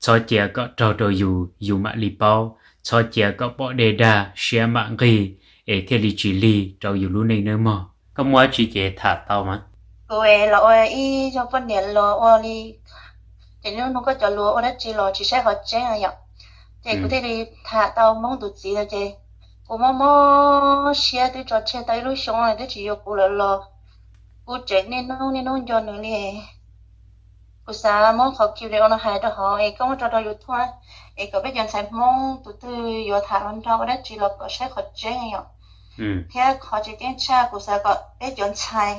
Txhob cia kom raug rau yus, yus mam li paub. Txhob cia kom pom dej dag siab mam nqig, es thiaj li tsis lig rau yus lub neej nawb mog. Koj muaj dab tsi ces tham tau mas. Kuv los ua ib zag poj niam los ua li, ces nub nug koj cov lus ua dab tsi los tsis saib qhov tseeb yom. Ces kuv thiaj li tham tau Hmoob tus txiv no ces kuv mob mob siab twb tso tseg tau ib lub xyoo twb tsis yuav kuv lawm los kuv tseem niaj hnub niaj hnub nco nws li. Kuv xav muab qhov clip no hais rau hauv es koj muab tso rau YouTube es kom peb cov ntxhais Hmoob tus twg yuav tham los nrog ua dab tsi los kom saib qhov tseeb yom. Thiab qhov tseem ceeb tshaj kuv xav kom peb cov ntxhais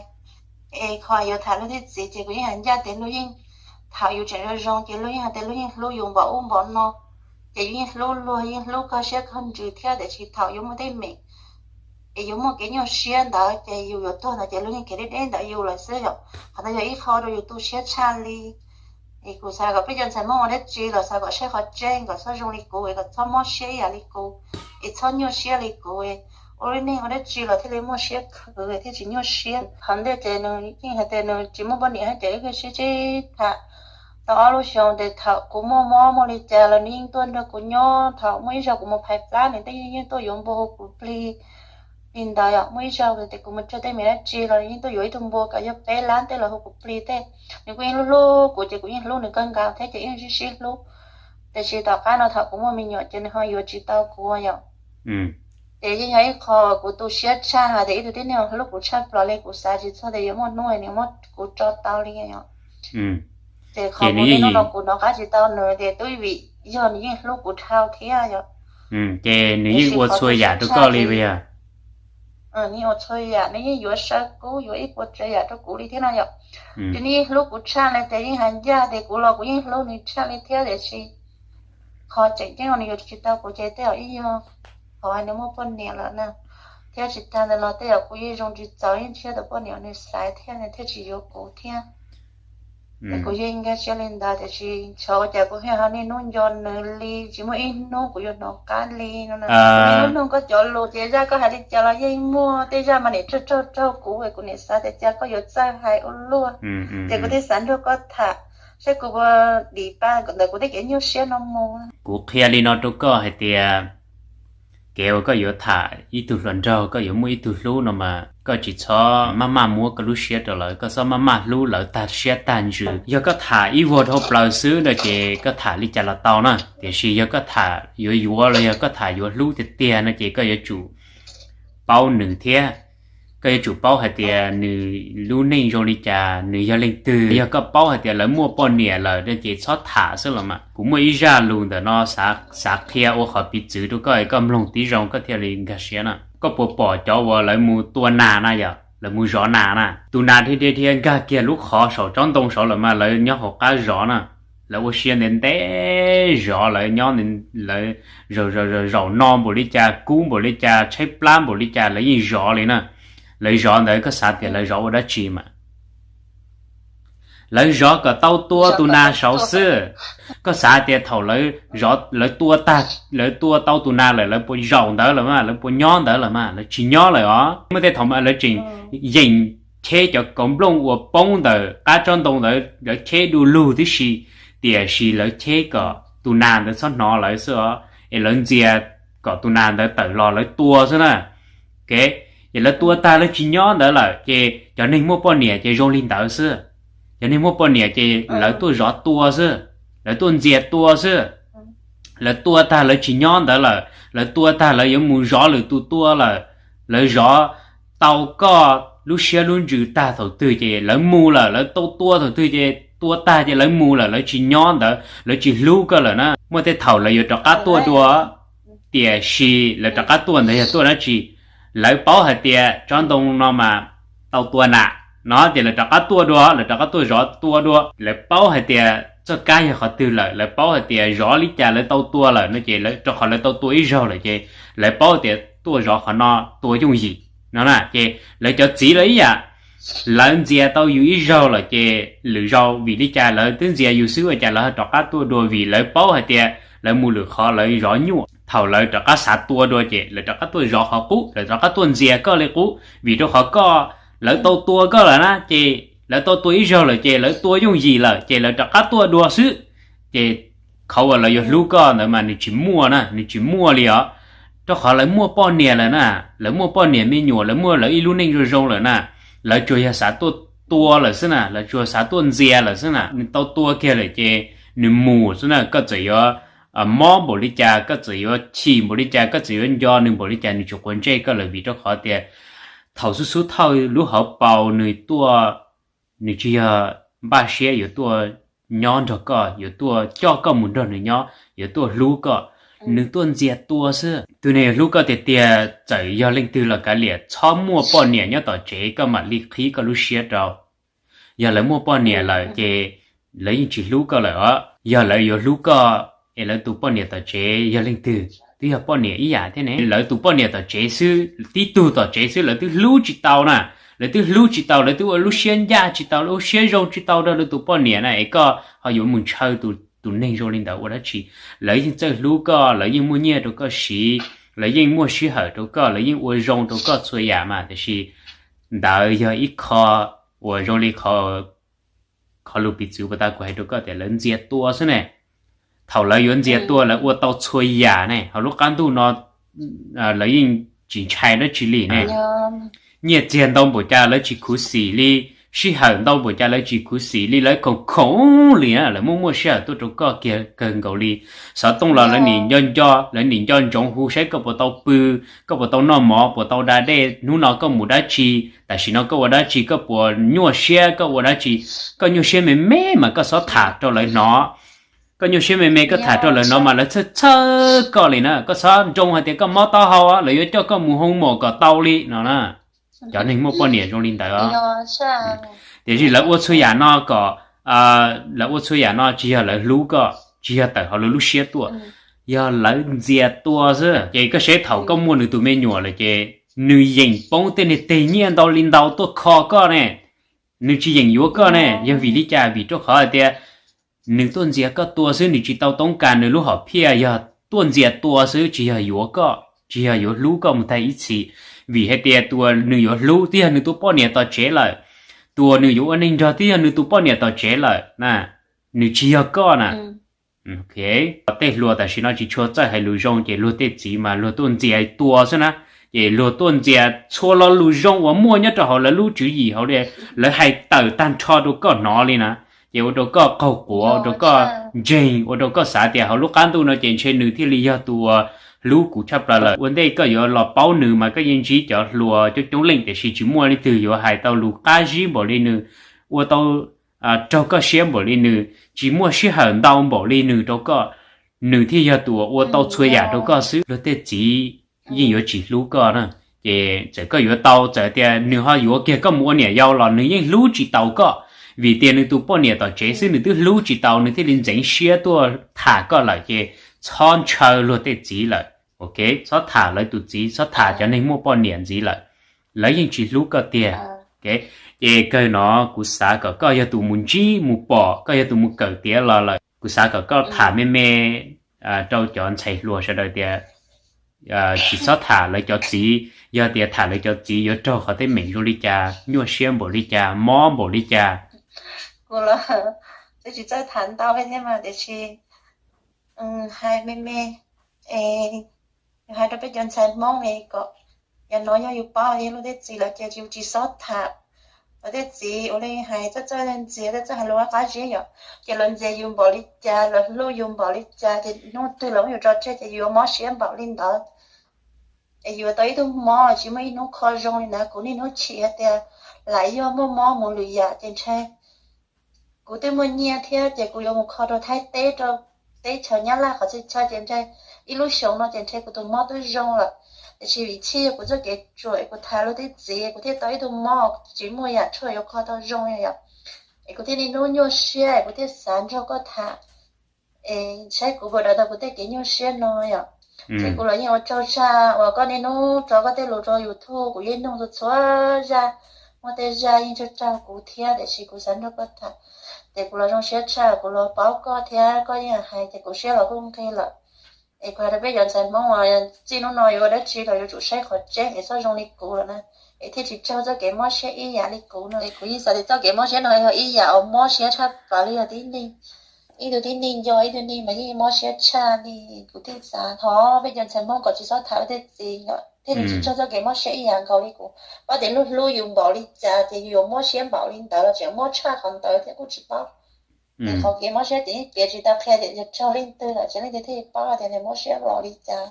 es qhov yuav tham luag tej txiv ces kuv yeej hais ncaj tias luag yeej, thaum yus tseem zoo zoo ces luag yeej hais tias luag yeej hlub yus npaum ub npaum no, ces yus yeej hlub luag yeej hlub koj siab koj ntsws thiab, tiam sis thaum yuav muaj teeb meem es yuav muaj kev nyuaj siab ntawd ces yus yuav tuag ntawd ces luag yeej khiav deb deb ntawm yus lawm xwb yom. Qhov ntawd yog ib qho rau yus tu siab tshaj li. Es kuv xav kom peb cov ntxhais Hmoob ua dab tsi los xav kom saib qhov tseeb kom txhob zoo li kuv es kom txhob mob siab ib yam li kuv, es txhob nyuaj siab li kuv. Ua lub neej ua dab tsi los thiaj li muaj siab khwv thiaj tsis nyuaj siab. Qhov ntej ces nws yeej hais tias nws tsis muaj poj niam hab ces wb sib sib tham tau ob lub xyoo ces thaum kuv muaj mob muaj li cas los nws yeej tuaj nrog kuv nyob. Thaum muaj ib zaug kuv mus phais plab nws tej yeej tuaj yuav npua hu kuv plig li ntawd. Muaj ib zaug ces kuv mus tsawg tej me dab tsi los nws yeej tuaj yuav ib tug npua kom yog peb lab tej los hu kuv plig tej. Nws kuj yeej hlub hlub kuv ces kuv yeej hlub nws kawg nkaus thiab ces yeej sib sib hlub. Tiam sis tom qab no thaum kuv muaj me nyuam ces nws ho yuav tsis tau kuv yom. Ces yeej yog ib qho kuv tu siab tshaj hais tias ib tug tib neeg hlub kuv tshaj plaws li kuv xav tsis txog tias yuav muaj hnub nws muab kuv tso tau li yom. Ces qhov kuv niaj hnub no kuv hnov qab tsis tau nws tias twb vim yog nws yeej hlub kuv dhau thiab yom. Ces nws yeej ua txhua yam rau koj li puas yog? Nws yeej ua txhua yam, nws yeej yuav saw kub yuav ib puas tsav yam rau kuv li thiab no yom. Ces nws yeej hlub kuv tshaj li tias yeej hais ncaj tias kuv los kuv yeej hlub nws tshaj li thiab tiam sis qhov tseem ceeb uas nws yuav tsis tau kuv ces tej zaum ib yog qhov nws muaj poj niam lawm na. Thiab tsis tag ntawd los tej zaum kuv yeej zoo tsis txaus yeej tshiab tus poj niam nws xaiv thiab nws thiaj tsis yuav kuv thiab. Kuv yeej nkag siab li ntawd tiam sis xyov ua cas kuv thiaj ho niaj hnub nco nws li, tsis muaj ib hnub kuv yuav hnov qab li no na. Kuv niaj hnub nug koj cov lus ces zaj koj hais li cas los yeej muaj, tej zaj mas niam raug raug raug kuv es kuv niam xav tias cas koj yuav txawj hais ua luaj. Ces kuv thiaj xav nrog koj tham saib kuv puas dim pa ntawm kuv tej kev nyuaj siab no mus. Kuv qhia li no rau koj hais tias kev uas koj yuav tham ib tug hluas nraug, koj yuav muaj ib tug hlub no mas koj tsis txhob maj maj muab koj lub siab rau lawv, koj txhob maj maj hlub lawv tag siab tag ntsws. Yog koj tham ib vuag dhau plaws xwb no ces koj tham li cas los tau na, tiam sis yog koj tham yuav yuav los yog koj tham yuav hlub tiag tiag no ces koj yuav tsum paub nws thiab. Koj yuav tsum paub hais tias nws lub neej zoo li cas, nws yog leej twg. Yog koj paub hais tias lawv muaj poj niam lawm no ces txhob tham xwb los mas. Kuv muaj ib zaj lus ntawm no xav qhia ua qhov piv txwv rau koj es koj mloog tib zoo koj thiaj li nkag siab na. Koj puas pom cov uas lawv mus tua nas na yom, lawv mus zov nas na, tus nas dhia dhia dhia nkag kiag lub qhov saum tsob ntoo saud lawm mas lawv nyob hauv qab zov na. Lawv ua siab ntev ntev zov, lawv nyob, lawv zaum zaum zaum no npaum li cas, kub npaum li cas, tshaib plab npaum li cas lawv yeej zov li na. Lawv zov ntawd koj xav tias lawv zov ua dab tsi mas? Lawv zov kom tau tua tus nas saud xwb. Koj xav tias thaum lawv tua tag, lawv tua tau tus nas lawm lawv puas zaum ntawd lawm mas, lawv puas nyob ntawd lawm mas? Lawv tsis nyob lawm os. Muaj tej thaum mas lawv tseem yeem cheb cov kauv nplooj uas poob ntawm qab tsob ntoo ntawd, lawv cheb du lug tib si, tiam sis lawv cheb kom tus nas ntawd txhob hnov lawv xwb os, es lawv ntxias kom tus nas ntawd tawm los lawv tua xwb na. Ces lawv tua tag lawv tsis nyob ntawd lawm ces cov neeg muaj poj niam ces zoo li ntawd xwb. Cov neeg muaj poj niam ces lawv tuaj zov tua xwb, lawv tuaj ntxias tua xwb. Lawv tua tag lawv tsis nyob ntawd lawm, lawv tua tag lawv yuav mus zov lwm tus tua lawm. Lawv zov tau koj lub siab lub ntsws tag thaum twg ces lawv mus lawm, lawv tau tua thaum twg ces tua tag ces lawv mus lawm, lawv tsis nyob ntawd, lawv tsis hlub koj lawm na. Muaj tej thaum lawv yuav rov qab tuaj dua, tiam sis lawv rov qab tuaj ntawd yog tuaj dab tsi? Lawv paub hais tias tsob ntoo no mas tau tua nas no ces lawv rov qab tuaj dua, lawv rov qab tuaj zov tua dua. Lawv paub hais tias txoj kab yog qhov twg lawm, lawv paub hais tias zov li cas lawv tau tua lawm no ces rau qhov lawv tau tua ib zaug lawm ces lawv paub tias tuaj zov qhov no tua yooj yim no na. Ces lawv cov txiv lawv ib yam, lawv ntxias tau yus ib zaug lawm ces lwm zaus vim li cas lawv twb ntxias yus xwb ua cas lawv ho rov qab tuaj dua, vim lawv paub hais tias lawv mus lwm qhov lawv zov nyuaj. Thaum lawv rov qab xav tua dua ces lawv rov qab tuaj zov qhov qub, lawv rov qab tuaj ntxias koj li qub, vim rau qhov koj, lawv tau tua koj lawm na, ces lawv tau tua ib zaug lawm ces lawv tua yooj yim lawm ces lawv rov qab tuaj dua xwb. Ces qhov uas lawv yuav hlub koj ntawd mas nws tsis muaj na, nws tsis muaj li os. Rau qhov lawv muaj poj niam lawm na, lawv muaj poj niam me nyuam, lawv muaj lawv ib lub neej zoo zoo lawm na, lawv tsuas yog xav tuaj tua lawm xwb na, lawv tsuas xav tuaj ntxias lawm xwb na. Nws tau tua kiag lawm ces nws mus xwb na, koj txawm yuav mob npaum li cas, koj txawm yuav chim npaum li cas, koj txawm yuav nco nws npaum li cas nws tsis quav ntsej koj lawm, vim rau qhov tias thaum xub xub thawj lub hauv paus nws tuaj, nws tsis yog npaj siab yuav tuaj nyob nrog koj, yuav tuaj coj koj mus nrog nws nyob, yuav tuaj hlub koj. Nws tuaj ntxias tua xwb. Tus neeg yuav hlub koj tiag tiag txawm yog leej twg los kav liam, txhob muaj poj niam nyob tom tsev koj mam li qhib koj lub siab rau. Yog lawv muaj poj niam lawm ces lawv yeej tsis hlub koj lawm os. Yog lawv yuav hlub koj es lawv tus poj niam tom tsev yog leej twg, twb yog poj niam ib yam thiab ne. Lawv tus poj niam tom tsev xwb, tib tug tom tsev xwb lawv twb hlub tsis tau na, lawv twb hlub tsis tau, lawv twb ua lub siab ncaj tsis tau, lub siab zoo tsis tau rau lawv tus poj niam na, es koj ho yuav mus ntshaw tus neeg zoo li ntawd ua dab tsi? Lawv yeej txawj hlub koj, lawv yeej muaj nyiaj rau koj siv, lawv yeej muaj sij hawm rau koj, lawv yeej ua zoo rau koj txhua yam mas, tiam sis ntawd yog ib qho uas zoo li qhov lus piv txwv puas tas kuv hais rau koj tias lawv ntxias tua xwb ne. Thaum lawv yuav ntxias tua lawv ua tau txhua yam ne, hauv lub qab ntuj no lawv yeej tsis ntshai dab tsi li ne. Nyiaj txiag ntau npaum cas lawv tsis khuv xim li, sij hawm ntau npaum cas lawv tsis khuv xim li, lawv khoom khoom li na, lawv muaj muaj sij hawm tuaj rau koj kiag kawg nkaus li. Xov tooj los lawv nim nco nco, lawv nim nco ntsoov hu saib koj puas tau pw, koj puas tau noj mov, puas tau da dej, hnub no koj mus dab tsi, tam sim no koj ua dab tsi, koj puas nyuaj siab, koj ua dab tsi. Koj nyuaj siab me me mas koj txhob tham rau lawv hnov. Koj nyuaj siab me me koj tham rau lawv hnov mas lawv txhawj txhawj koj li na. Koj txhob nroo hais tias koj mob taub hau lawv yuav coj koj mus hoo mom kom tau li no na. Cov neeg muaj poj niam zoo li ntawd os. Tiam sis lawv ua txhua yam no kom, lawv ua txhua yam no tsis yog lawv hlub koj, tsis yog tawm hauv lawv lub siab tuaj, yog lawv ntxias tua xwb. Ces koj saib thaum koj muaj nws tus me nyuam lawm ces nws yeem poob tej niag teg nyiaj ntau li ntau tuaj kho koj ne. Nws tsis yeem yuav koj ne, yog vim li cas? Vim rau qhov hais tias nws tuaj ntxias koj tua xwb, nws tsis tau toob kas nws lub hom phiaj, yog tuaj ntxias tua xwb, tsis yog yuav koj, tsis yog yuav hlub koj mus tag ib txhis. Vim hais tias tus uas nws yuav hlub twb yog nws tus poj niam tom tsev lawm, tus uas nws yuav ua neeg nrog twb yog nws tus poj niam tom tsev lawm na, nws tsis yog koj na. Tej hluas tam sim no tsis tshua txawj hais lus zoo ces luag tej txiv mas luag tuaj ntxias tua xwb na. Ces luag tuaj ntxias txhua lo lus zoo uas muaj nyob rau hauv lawv lub tswv yim hauv li, lawv hais tawm tag nrho rau koj hnov li na. Ces ua rau koj qaug quav, ua rau koj ntseeg, ua rau koj xav tias hauv lub qab ntuj no ces ntshe nws thiaj li yog tus uas hlub kuv tshaj plaws lawm. Ua ntej koj yuav los paub nws mas koj yeej ntsib cov hluas coob coob leej, tiam sis tsis muaj leej twg yuav hais tau lus qab zib npaum li nws, ua tau raug koj siab npaum li nws, tsis muaj sij hawm ntau npaum li nws rau koj. Nws thiaj yog tus uas ua tau txhua yam rau koj xwb. Luag tej txiv yeej yuav tsis hlub koj na. Ces txawm koj yuav tau, txawm tias nws ho yuav kiag koj mus ua niam yau los nws yeej hlub tsis tau koj, vim tias nws tus poj niam tom tsev xwb nws twb hlub tsis tau, nws thiaj li ntxeev siab tuaj tham koj lawm. Ces txhob ntshaw luag tej txiv lawm, ok? Txhob tham lawv tus txiv, txhob tham cov neeg muaj poj niam ntxiv lawm, lawv yeej tsis hlub koj tiag. Ces kawg no kuv xav kom koj yog tus mus ntsib mus pom, koj yog tus mus kawm tiav los lawm, kuv xav kom koj tham me me rau cov ntxhais hluas sawv daws tias tsis txhob tham lawv cov txiv. Yog tias tham lawv cov txiv yuav raug qhov teeb meem zoo li cas, nyuaj siab npaum li cas, mob npaum li cas. Kuv los twb tsis txawj tham ntau li thiab mas, tiam sis hais me me, hais rau peb cov ntxhais Hmoob es kom, yog no yog yus paub yog luag tej txiv lawm ces yus tsis txhob tham. Luag tej txiv ua li hais txawj txawj ntxias, txawj txawj hais lus qab zib yom, ces luag ntxias yus npaum li cas, luag hlub yus npaum li cas ces hnub twg los muab yus tso tseg ces yus yuav mob siab npaum li ntawd. Es yuav tau ib tug mob tsis muaj ib hnub kho zoo li na. Kuv niaj hnub chim hais tias lam yog muaj mob mus lwm yam ces ntshe kuv twb muaj nyiaj thiab ces kuv yuav mus kho rau Thaib teb, rau teb chaws Nyab Laj qhov txhia chaw ces ntshe ib lub xyoos no ces ntshe kuv tus mob twb zoo lawm. Tiam sis vim txhij yog kuv txoj kev ruam es kuv tham luag tej txiv es kuv thiaj tau ib tug mob tsis muaj yam tshuaj yuav kho tau zoo li yom. Es kuv thiaj niaj hnub nyuaj siab es kuv thiaj xav nrog koj tham es saib kuv puas daws tau kuv tej kev nyuaj siab no yom. Ces kuv los yeej ua tsaug zaj uas koj niaj hnub tso koj tej lus rau YouTube, kuv yeej nug txhua txhua zaj, muaj tej zaj yeej tsaug tsaug kuv thiab, tiam sis kuv xav nrog koj tham. Ces kuv los zoo siab tshaj, kuv los paub koj thiab koj yeej hais ces kuv siab los kuj nqig lawm. Es kuv hais rau peb cov ntxhais Hmoob uas txij hnub no yuav ua dab tsi los yuav tsum saib qhov tseeb es txhob zoo li kuv lawm na, es thiaj tsis raug txoj kev mob siab ib yam li kuv no. Es kuv yeej xav tias txoj kev mob siab no yog ib yam uas mob siab tshaj plaws li yog tib neeg. ib tug tib neeg nco ib tug neeg mas yeej mob siab tshaj li. Kuv thiaj xav thov peb cov ntxhais Hmoob kom tsis txhob tham tej txiv, thiaj li tsis raug txoj kev mob siab ib yam nkaus li kuv. Pab tias luag hlub yus npaum li cas ces yus yuav mob siab npaum li ntawd los tseem mob tshaj qhov ntawd thiab kuj tsis paub. Ces qhov kev mob siab ces yeej piav tsis tau qhia tias yog raug leej twg lawm ces leej twg thiaj paub tias nws mob siab npaum li cas.